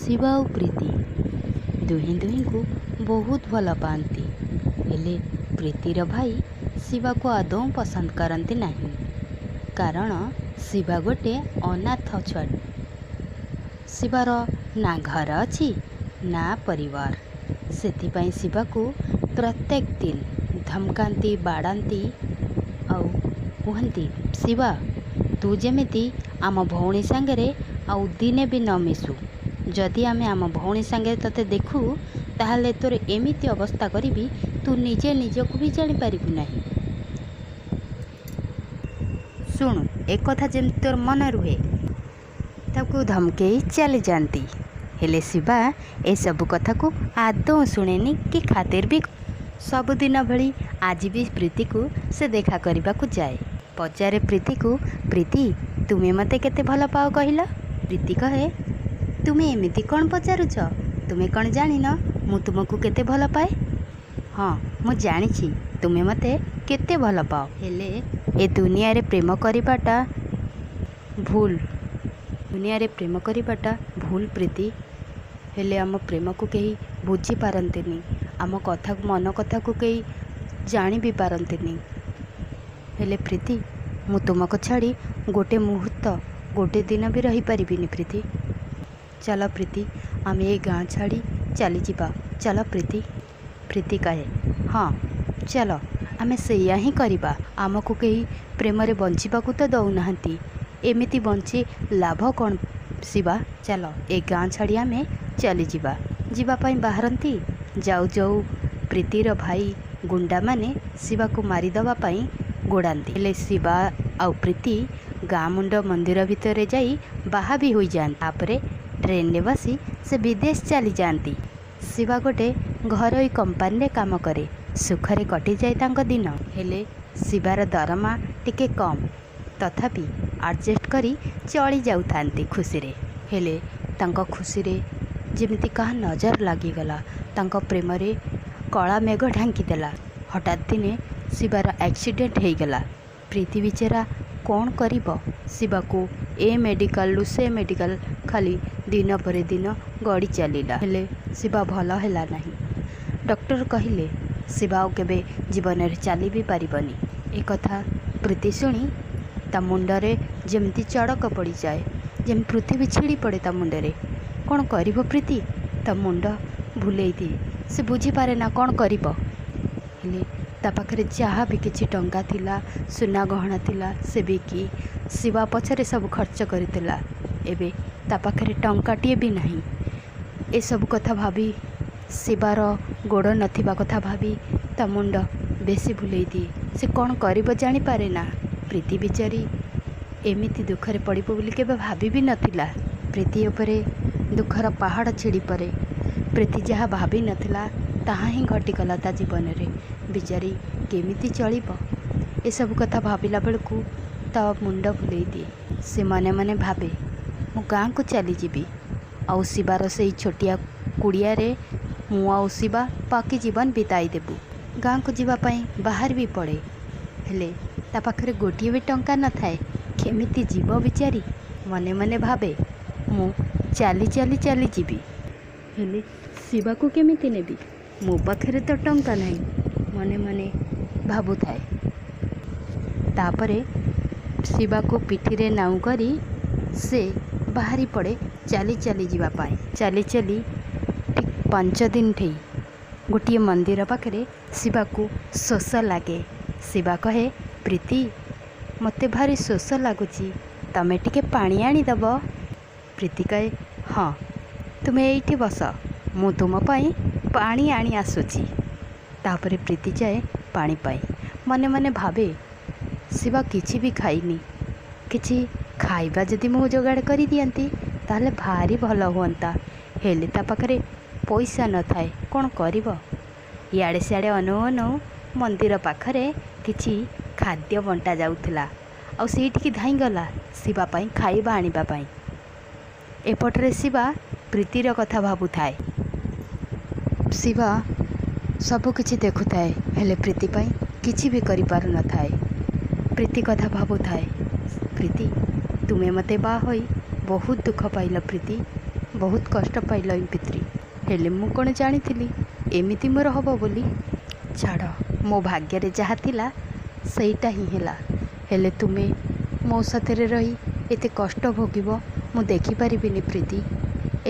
ଶିବା ଆଉ ପ୍ରୀତି ଦୁହେଁ ଦୁହିଁଙ୍କୁ ବହୁତ ଭଲ ପାଆନ୍ତି। ହେଲେ ପ୍ରୀତିର ଭାଇ ଶିବାକୁ ଆଦୌ ପସନ୍ଦ କରନ୍ତି ନାହିଁ, କାରଣ ଶିବା ଗୋଟେ ଅନାଥ ଛୁଆ। ଶିବାର ନା ଘର ଅଛି ନା ପରିବାର। ସେଥିପାଇଁ ଶିବାକୁ ପ୍ରତ୍ୟେକ ଦିନ ଧମକାନ୍ତି, ବାଡ଼ାନ୍ତି ଆଉ କୁହନ୍ତି, ଶିବା, ତୁ ଯେମିତି ଆମ ଭଉଣୀ ସାଙ୍ଗରେ ଆଉ ଦିନେ ବି ନ ମିଶୁ। ଯଦି ଆମେ ଆମ ଭଉଣୀ ସାଙ୍ଗରେ ତୋତେ ଦେଖୁ, ତାହେଲେ ତୋର ଏମିତି ଅବସ୍ଥା କରିବି, ତୁ ନିଜେ ନିଜକୁ ବି ଜାଣିପାରିବୁ ନାହିଁ। ଶୁଣୁ, ଏକଥା ଯେମିତି ତୋର ମନେ ରୁହେ। ତାକୁ ଧମକେଇ ଚାଲିଯାଆନ୍ତି। ହେଲେ ଶିବା ଏସବୁ କଥାକୁ ଆଦୌ ଶୁଣେନି କି ଖାତିର ବି। ସବୁଦିନ ଭଳି ଆଜି ବି ପ୍ରୀତିକୁ ସେ ଦେଖା କରିବାକୁ ଯାଏ। ପଚାରେ ପ୍ରୀତିକୁ, ପ୍ରୀତି, ତୁମେ ମୋତେ କେତେ ଭଲ ପାଅ କହିଲ? ପ୍ରୀତି କହେ, ତୁମେ ଏମିତି କ'ଣ ପଚାରୁଛ? ତୁମେ କ'ଣ ଜାଣିନ ମୁଁ ତୁମକୁ କେତେ ଭଲ ପାଏ? ହଁ, ମୁଁ ଜାଣିଛି ତୁମେ ମୋତେ କେତେ ଭଲ ପାଅ। ହେଲେ ଏ ଦୁନିଆରେ ପ୍ରେମ କରିବାଟା ଭୁଲ। ଦୁନିଆରେ ପ୍ରେମ କରିବାଟା ଭୁଲ ପ୍ରୀତି। ହେଲେ ଆମ ପ୍ରେମକୁ କେହି ବୁଝିପାରନ୍ତିନି, ଆମ କଥାକୁ, ମନ କଥାକୁ କେହି ଜାଣି ବି ପାରନ୍ତିନି। ହେଲେ ପ୍ରୀତି, ମୁଁ ତୁମକୁ ଛାଡ଼ି ଗୋଟେ ମୁହୂର୍ତ୍ତ, ଗୋଟେ ଦିନ ବି ରହିପାରିବିନି ପ୍ରୀତି। ଚାଲ ପ୍ରୀତି, ଆମେ ଏ ଗାଁ ଛାଡ଼ି ଚାଲିଯିବା। ଚାଲ ପ୍ରୀତି। ପ୍ରୀତି କହେ, ହଁ ଚାଲ, ଆମେ ସେଇଆ ହିଁ କରିବା। ଆମକୁ କେହି ପ୍ରେମରେ ବଞ୍ଚିବାକୁ ତ ଦେଉନାହାନ୍ତି, ଏମିତି ବଞ୍ଚି ଲାଭ କ'ଣ ଶିବା? ଚାଲ, ଏ ଗାଁ ଛାଡ଼ି ଆମେ ଚାଲିଯିବା। ଯିବା ପାଇଁ ବାହାରନ୍ତି। ଯାଉ ଯାଉ ପ୍ରୀତିର ଭାଇ ଗୁଣ୍ଡାମାନେ ଶିବାକୁ ମାରିଦେବା ପାଇଁ ଗୋଡ଼ାନ୍ତି। ହେଲେ ଶିବା ଆଉ ପ୍ରୀତି ଗାଁ ମୁଣ୍ଡ ମନ୍ଦିର ଭିତରେ ଯାଇ ବାହା ବି ହୋଇଯାଆନ୍ତି। ତାପରେ ଟ୍ରେନରେ ବସି ସେ ବିଦେଶ ଚାଲିଯାଆନ୍ତି। ଶିବା ଗୋଟେ ଘରୋଇ କମ୍ପାନୀରେ କାମ କରେ। ସୁଖରେ କଟିଯାଏ ତାଙ୍କ ଦିନ। ହେଲେ ଶିବାର ଦରମା ଟିକେ କମ୍, ତଥାପି ଆଡ଼ଜଷ୍ଟ କରି ଚଳି ଯାଉଥାନ୍ତି ଖୁସିରେ। ହେଲେ ତାଙ୍କ ଖୁସିରେ ଯେମିତି କାହା ନଜର ଲାଗିଗଲା। ତାଙ୍କ ପ୍ରେମରେ କଳା ମେଘ ଢାଙ୍କିଦେଲା। ହଠାତ୍ ଦିନେ ଶିବାର ଆକ୍ସିଡେଣ୍ଟ ହେଇଗଲା। ପ୍ରୀତି ବିଚରା କ'ଣ କରିବ? ଶିବାକୁ ଏ ମେଡ଼ିକାଲରୁ ସେ ମେଡ଼ିକାଲ ଖାଲି ଦିନ ପରେ ଦିନ ଗଡ଼ି ଚାଲିଲା। ହେଲେ ଶିବା ଭଲ ହେଲା ନାହିଁ। ଡକ୍ଟର କହିଲେ ଶିବା ଆଉ କେବେ ଜୀବନରେ ଚାଲି ବି ପାରିବନି। ଏକଥା ପ୍ରୀତି ଶୁଣି ତା ମୁଣ୍ଡରେ ଯେମିତି ଚଡ଼କ ପଡ଼ିଯାଏ, ଯେମିତି ପୃଥିବୀ ଛିଡ଼ି ପଡ଼େ ତା ମୁଣ୍ଡରେ। କ'ଣ କରିବ ପ୍ରୀତି? ତା ମୁଣ୍ଡ ଭୁଲେଇ ଦିଏ। ସେ ବୁଝିପାରେ ନା କ'ଣ କରିବ। ହେଲେ ତା ପାଖରେ ଯାହା ବି କିଛି ଟଙ୍କା ଥିଲା, ସୁନା ଗହଣା ଥିଲା, ସେ ବିକି ଶିବା ପଛରେ ସବୁ ଖର୍ଚ୍ଚ କରିଥିଲା। ଏବେ ତା ପାଖରେ ଟଙ୍କାଟିଏ ବି ନାହିଁ। ଏସବୁ କଥା ଭାବି, ଶିବାର ଗୋଡ଼ ନଥିବା କଥା ଭାବି ତା ମୁଣ୍ଡ ବେଶୀ ଭୁଲେଇ ଦିଏ। ସେ କ'ଣ କରିବ ଜାଣିପାରେ ନା। ପ୍ରୀତି ବିଚାରୀ ଏମିତି ଦୁଃଖରେ ପଡ଼ିବ ବୋଲି କେବେ ଭାବି ବି ନଥିଲା। ପ୍ରୀତି ଉପରେ ଦୁଃଖର ପାହାଡ଼ ଛିଡ଼ି ପଡ଼େ। ପ୍ରୀତି ଯାହା ଭାବିନଥିଲା ତାହା ହିଁ ଘଟିଗଲା ତା ଜୀବନରେ। ବିଚାରୀ କେମିତି ଚଳିବ? ଏସବୁ କଥା ଭାବିଲା ବେଳକୁ ତା ମୁଣ୍ଡ ଭୁଲେଇ ଦିଏ। ସେ ମନେ ମନେ ଭାବେ, ମୁଁ ଗାଁକୁ ଚାଲିଯିବି ଆଉ ଶିବାର ସେଇ ଛୋଟିଆ କୁଡ଼ିଆରେ ମୁଁ ଆଉ ଶିବା ବାକି ଜୀବନ ବିତାଇ ଦେବୁ। ଗାଁକୁ ଯିବା ପାଇଁ ବାହାରି ବି ପଡ଼େ। ହେଲେ ତା ପାଖରେ ଗୋଟିଏ ବି ଟଙ୍କା ନଥାଏ। କେମିତି ଯିବ ବିଚାରୀ? ମନେ ମନେ ଭାବେ, ମୁଁ ଚାଲି ଚାଲି ଚାଲିଯିବି, ହେଲେ ଶିବାକୁ କେମିତି ନେବି? ମୋ ପାଖରେ ତ ଟଙ୍କା ନାହିଁ। ମନେ ମନେ ଭାବୁଥାଏ। ତାପରେ ଶିବାକୁ ପିଠିରେ ନାଉ କରି ସେ ବାହାରି ପଡ଼େ ଚାଲି ଚାଲି ଯିବା ପାଇଁ। ଚାଲି ଚାଲି ଠିକ୍ 5 ଦିନ ଠେଇ ଗୋଟିଏ ମନ୍ଦିର ପାଖରେ ଶିବାକୁ ଶୋଷ ଲାଗେ। ଶିବା କହେ, ପ୍ରୀତି, ମୋତେ ଭାରି ଶୋଷ ଲାଗୁଛି, ତମେ ଟିକେ ପାଣି ଆଣିଦେବ? ପ୍ରୀତି କହେ, ହଁ, ତୁମେ ଏଇଠି ବସ, ମୁଁ ତୁମ ପାଇଁ ପାଣି ଆଣି ଆସୁଛି। ତାପରେ ପ୍ରୀତି ଯାଏ ପାଣି ପାଇଁ। ମନେ ମନେ ଭାବେ, ଶିବା କିଛି ବି ଖାଇନି, କିଛି ଖାଇବା ଯଦି ମୁଁ ଯୋଗାଡ଼ କରିଦିଅନ୍ତି ତାହେଲେ ଭାରି ଭଲ ହୁଅନ୍ତା। ହେଲେ ତା ପାଖରେ ପଇସା ନଥାଏ, କ'ଣ କରିବ? ଇଆଡ଼େ ସିଆଡ଼େ ଅନଉ ଅନଉ ମନ୍ଦିର ପାଖରେ କିଛି ଖାଦ୍ୟ ବଣ୍ଟା ଯାଉଥିଲା, ଆଉ ସେଇଠିକି ଧାଇଁଗଲା ଶିବା ପାଇଁ ଖାଇବା ଆଣିବା ପାଇଁ। ଏପଟରେ ଶିବା ପ୍ରୀତିର କଥା ଭାବୁଥାଏ। ଶିବା ସବୁକିଛି ଦେଖୁଥାଏ, ହେଲେ ପ୍ରୀତି ପାଇଁ କିଛି ବି କରିପାରୁନଥାଏ। ପ୍ରୀତି କଥା ଭାବୁଥାଏ। ପ୍ରୀତି, ତୁମେ ମୋତେ ବାହା ହୋଇ ବହୁତ ଦୁଃଖ ପାଇଲ ପ୍ରୀତି, ବହୁତ କଷ୍ଟ ପାଇଲ ପ୍ରୀତି, ହେଲେ ମୁଁ କ'ଣ ଜାଣିଥିଲି ଏମିତି ମୋର ହେବ ବୋଲି। ଛାଡ଼, ମୋ ଭାଗ୍ୟରେ ଯାହା ଥିଲା ସେଇଟା ହିଁ ହେଲା। ହେଲେ ତୁମେ ମୋ ସାଥିରେ ରହି ଏତେ କଷ୍ଟ ଭୋଗିବ ମୁଁ ଦେଖିପାରିବିନି ପ୍ରୀତି,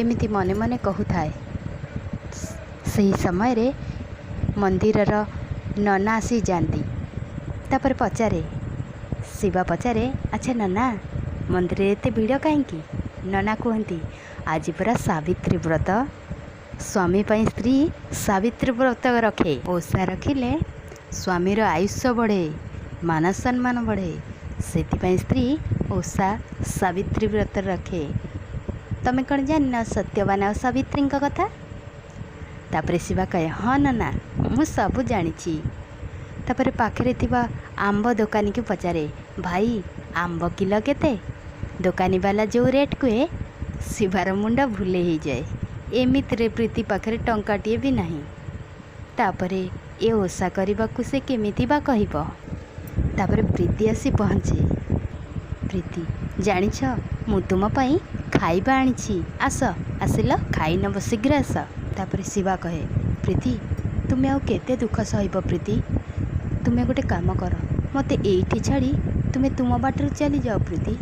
ଏମିତି ମନେ ମନେ କହୁଥାଏ। ସେହି ସମୟରେ ମନ୍ଦିରର ନନା ଆସିଯାଆନ୍ତି। ତାପରେ ପଚାରେ, ଶିବା ପଚାରେ, ଆଚ୍ଛା ନନା, ମନ୍ଦିରରେ ଏତେ ଭିଡ଼ କାହିଁକି? ନନା କୁହନ୍ତି, ଆଜି ପରା ସାବିତ୍ରୀ ବ୍ରତ। ସ୍ୱାମୀ ପାଇଁ ସ୍ତ୍ରୀ ସାବିତ୍ରୀ ବ୍ରତ ରଖେ। ଓଷା ରଖିଲେ ସ୍ୱାମୀର ଆୟୁଷ ବଢ଼େ, ମାନ ସମ୍ମାନ ବଢ଼େ। ସେଥିପାଇଁ ସ୍ତ୍ରୀ ଓଷା ସାବିତ୍ରୀ ବ୍ରତ ରଖେ। ତମେ କ'ଣ ଜାଣିନ ସତ୍ୟବାନ ଆଉ ସାବିତ୍ରୀଙ୍କ କଥା? ତାପରେ ଶିବା କହେ, ହଁ ନନା, ମୁଁ ସବୁ ଜାଣିଛି। ତାପରେ ପାଖରେ ଥିବା ଆମ୍ବ ଦୋକାନୀକି ପଚାରେ, ଭାଇ, ଆମ୍ବ କିଲୋ କେତେ? ଦୋକାନୀବାଲା ଯେଉଁ ରେଟ୍ କୁହେ, ଶିବାର ମୁଣ୍ଡ ଭୁଲେଇ ହେଇଯାଏ। ଏମିତିରେ ପ୍ରୀତି ପାଖରେ ଟଙ୍କାଟିଏ ବି ନାହିଁ। ତାପରେ ଏ ଓଷା କରିବାକୁ ସେ କେମିତି ବା କହିବ? ତାପରେ ପ୍ରୀତି ଆସି ପହଞ୍ଚେ। ପ୍ରୀତି, ଜାଣିଛ, ମୁଁ ତୁମ ପାଇଁ ଖାଇବା ଆଣିଛି। ଆସ, ଆସିଲ ଖାଇନେବ, ଶୀଘ୍ର ଆସ। ତାପରେ ଶିବା କହେ, ପ୍ରୀତି, ତୁମେ ଆଉ କେତେ ଦୁଃଖ ସହିବ? ପ୍ରୀତି, ତୁମେ ଗୋଟେ କାମ କର, ମୋତେ ଏଇଠି ଛାଡ଼ି ତୁମେ ତୁମ ବାଟରେ ଚାଲିଯାଅ। ପ୍ରୀତି,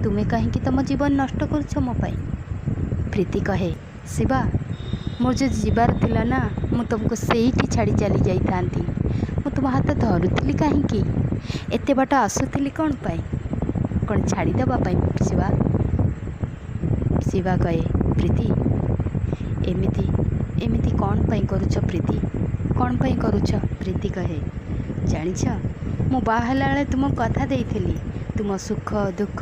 ତୁମେ କାହିଁକି ତୁମ ଜୀବନ ନଷ୍ଟ କରୁଛ ମୋ ପାଇଁ? ପ୍ରୀତି କହେ, ଶିବା, ମୋର ଯଦି ଯିବାର ଥିଲା ନା, ମୁଁ ତୁମକୁ ସେଇଠି ଛାଡ଼ି ଚାଲି ଯାଇଥାନ୍ତି। ମୁଁ ତୁମ ହାତ ଧରୁଥିଲି କାହିଁକି? ଏତେ ବାଟ ଆସୁଥିଲି କ'ଣ ପାଇଁ? କ'ଣ ଛାଡ଼ିଦେବା ପାଇଁ ଶିବା? ଶିବା କହେ, ପ୍ରୀତି, ଏମିତି ଏମିତି କ'ଣ ପାଇଁ କରୁଛ? ପ୍ରୀତି, କ'ଣ ପାଇଁ କରୁଛ? ପ୍ରୀତି କହେ, ଜାଣିଛ, ମୁଁ ବାହା ହେଲା ବେଳେ ତୁମକୁ କଥା ଦେଇଥିଲି, ତୁମ ସୁଖ ଦୁଃଖ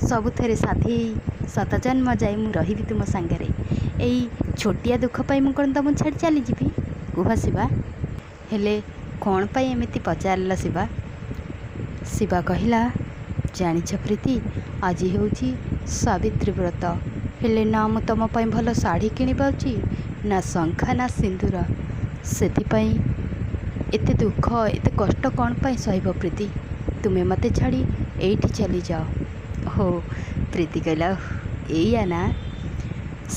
ସବୁଥିରେ ସାଥୀ ହେଇ ଶତ ଜନ୍ମ ଯାଇ ମୁଁ ରହିବି ତୁମ ସାଙ୍ଗରେ। ଏଇ ଛୋଟିଆ ଦୁଃଖ ପାଇଁ ମୁଁ କ'ଣ ତୁମକୁ ଛାଡ଼ି ଚାଲିଯିବି, କୁହ ଶିବା? ହେଲେ କ'ଣ ପାଇଁ ଏମିତି ପଚାରିଲ ଶିବା? ଶିବା କହିଲା, ଜାଣିଛ ପ୍ରୀତି, ଆଜି ହେଉଛି ସାବିତ୍ରୀ ବ୍ରତ। ହେଲେ ନା ମୁଁ ତୁମ ପାଇଁ ଭଲ ଶାଢ଼ୀ କିଣିପାରୁଛି, ନା ଶଙ୍ଖା, ନା ସିନ୍ଦୁର। ସେଥିପାଇଁ ଏତେ ଦୁଃଖ, ଏତେ କଷ୍ଟ କ'ଣ ପାଇଁ ସହିବ ପ୍ରୀତି? ତୁମେ ମୋତେ ଛାଡ଼ି ଏଇଠି ଚାଲିଯାଅ। ହଉ, ପ୍ରୀତି କହିଲା, ଏଇଆ ନା,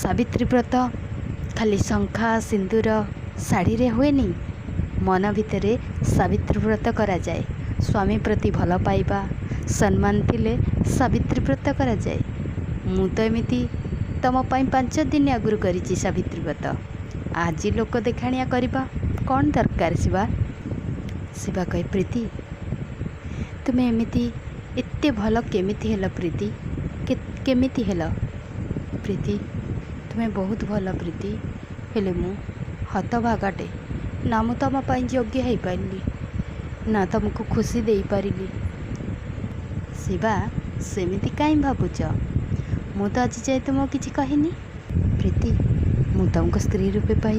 ସାବିତ୍ରୀ ବ୍ରତ ଖାଲି ଶଙ୍ଖା ସିନ୍ଦୁର ଶାଢ଼ୀରେ ହୁଏନି। ମନ ଭିତରେ ସାବିତ୍ରୀ ବ୍ରତ କରାଯାଏ। ସ୍ୱାମୀ ପ୍ରତି ଭଲ ପାଇବା, ସମ୍ମାନ ଥିଲେ ସାବିତ୍ରୀ ବ୍ରତ କରାଯାଏ। ମୁଁ ତ ଏମିତି ତୁମ ପାଇଁ 5 ଦିନ ଆଗରୁ କରିଛି ସାବିତ୍ରୀ ବ୍ରତ। ଆଜି ଲୋକ ଦେଖାଣିଆ କରିବା କ'ଣ ଦରକାର ଶିବା? ଶିବା କହେ, ପ୍ରୀତି, ତୁମେ ଏମିତି ଏତେ ଭଲ କେମିତି ହେଲ? ପ୍ରୀତି, କେମିତି ହେଲ? ପ୍ରୀତି, ତୁମେ ବହୁତ ଭଲ ପ୍ରୀତି, ହେଲେ ମୁଁ ହତଭାଗାଟେ। ନା ମୁଁ ତୁମ ପାଇଁ ଯୋଗ୍ୟ ହେଇପାରିଲି, ନା ତୁମକୁ ଖୁସି ଦେଇପାରିଲି। ଶିବା, ସେମିତି କାହିଁ ଭାବୁଛ? ମୁଁ ତ ଆଜି ଯାଏ ତୁମକୁ କିଛି କହିନି। ପ୍ରୀତି, ମୁଁ ତୁମକୁ ସ୍ତ୍ରୀ ରୂପେ ପାଇ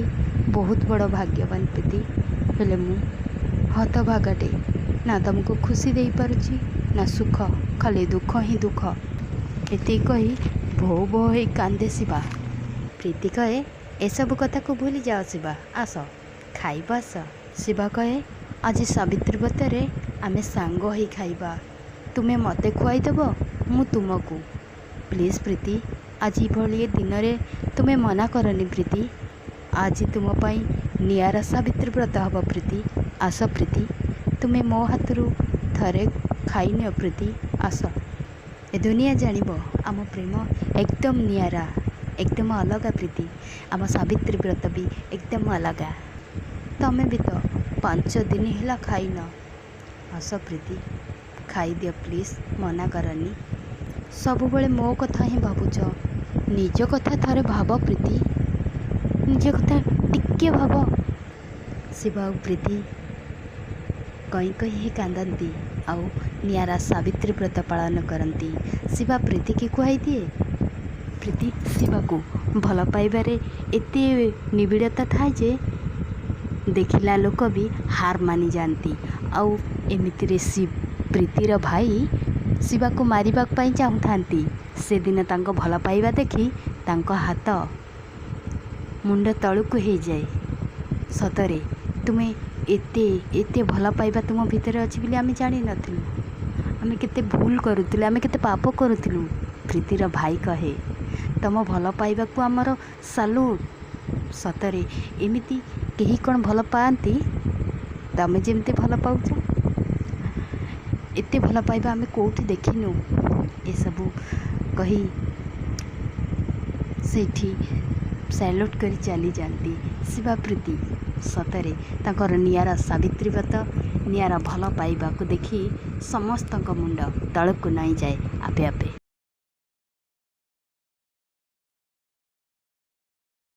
ବହୁତ ବଡ଼ ଭାଗ୍ୟବାନ ପ୍ରୀତି, ହେଲେ ମୁଁ ହତଭାଗାଟେ। ନା ତୁମକୁ ଖୁସି ଦେଇପାରୁଛି, ନା ସୁଖ, ଖାଲି ଦୁଃଖ ହିଁ ଦୁଃଖ। ଏତିକି କହି ଭୋ ଭୋ ହେଇ କାନ୍ଦେ ଶିବା। ପ୍ରୀତି କହେ, ଏସବୁ କଥାକୁ ଭୁଲି ଯାଅ ଶିବା, ଆସ ଖାଇବ ଆସ। ଶିବା କହେ, ଆଜି ସାବିତ୍ରୀ ବ୍ରତରେ ଆମେ ସାଙ୍ଗ ହେଇ ଖାଇବା। ତୁମେ ମୋତେ ଖୁଆଇଦେବ, ମୁଁ ତୁମକୁ। ପ୍ଲିଜ୍ ପ୍ରୀତି, ଆଜି ଭଳି ଦିନରେ ତୁମେ ମନା କରନି ପ୍ରୀତି। ଆଜି ତୁମ ପାଇଁ ନିଆରା ସାବିତ୍ରୀ ବ୍ରତ ହେବ ପ୍ରୀତି। ଆସ ପ୍ରୀତି, ତୁମେ ମୋ ହାତରୁ ଥରେ ଖାଇନିଅ ପ୍ରୀତି, ଆସ। ଏ ଦୁନିଆ ଜାଣିବ ଆମ ପ୍ରେମ ଏକଦମ ନିଆରା, ଏକଦମ ଅଲଗା ପ୍ରୀତି। ଆମ ସାବିତ୍ରୀ ବ୍ରତ ବି ଏକଦମ ଅଲଗା। ତମେ ବି ତ 5 ଦିନ ହେଲା ଖାଇନ। ଆସ ପ୍ରୀତି, ଖାଇଦିଅ ପ୍ଲିଜ୍, ମନା କରନି। ସବୁବେଳେ ମୋ କଥା ହିଁ ଭାବୁଛ, ନିଜ କଥା ଥରେ ଭାବ ପ୍ରୀତି, ନିଜ କଥା ଟିକେ ଭାବ। ଶିବ ଆଉ ପ୍ରୀତି କଇଁ କଇଁ ହେଇ କାନ୍ଦନ୍ତି ଆଉ ନିଆରା ସାବିତ୍ରୀ ବ୍ରତ ପାଳନ କରନ୍ତି। ଶିବା ପ୍ରୀତିକି ଖୁଆଇ ଦିଏ, ପ୍ରୀତି ଶିବାକୁ। ଭଲ ପାଇବାରେ ଏତେ ନିବିଡ଼ତା ଥାଏ ଯେ ଦେଖିଲା ଲୋକ ବି ହାର ମାନିଯାଆନ୍ତି। ଆଉ ଏମିତିରେ ପ୍ରୀତିର ଭାଇ ଶିବାକୁ ମାରିବା ପାଇଁ ଚାହୁଁଥାନ୍ତି। ସେଦିନ ତାଙ୍କ ଭଲ ପାଇବା ଦେଖି ତାଙ୍କ ହାତ ମୁଣ୍ଡ ତଳକୁ ହେଇଯାଏ। ସତରେ ତୁମେ ଏତେ ଏତେ ଭଲ ପାଇବା ତୁମ ଭିତରେ ଅଛି ବୋଲି ଆମେ ଜାଣିନଥିଲୁ। ଆମେ କେତେ ଭୁଲ କରୁଥିଲୁ, ଆମେ କେତେ ପାପ କରୁଥିଲୁ। ପ୍ରୀତିର ଭାଇ କହେ, ତମ ଭଲ ପାଇବାକୁ ଆମର ସାଲୁଟ୍। ସତରେ ଏମିତି କେହି କ'ଣ ଭଲ ପାଆନ୍ତି, ତମେ ଯେମିତି ଭଲ ପାଉଛ? ଏତେ ଭଲ ପାଇବା ଆମେ କେଉଁଠି ଦେଖିନୁ। ଏସବୁ କହି ସେଇଠି ସାଲ୍ୟୁଟ୍ କରି ଚାଲିଯାଆନ୍ତି ଶିବାପ୍ରୀତି। ସତରେ ତାଙ୍କର ନିଆରା ସାବିତ୍ରୀ ବ୍ରତ, ନିଆରା ଭଲ ପାଇବାକୁ ଦେଖି ସମସ୍ତଙ୍କ ମୁଣ୍ଡ ତଳକୁ ନଇଁଯାଏ ଆପେ ଆପେ।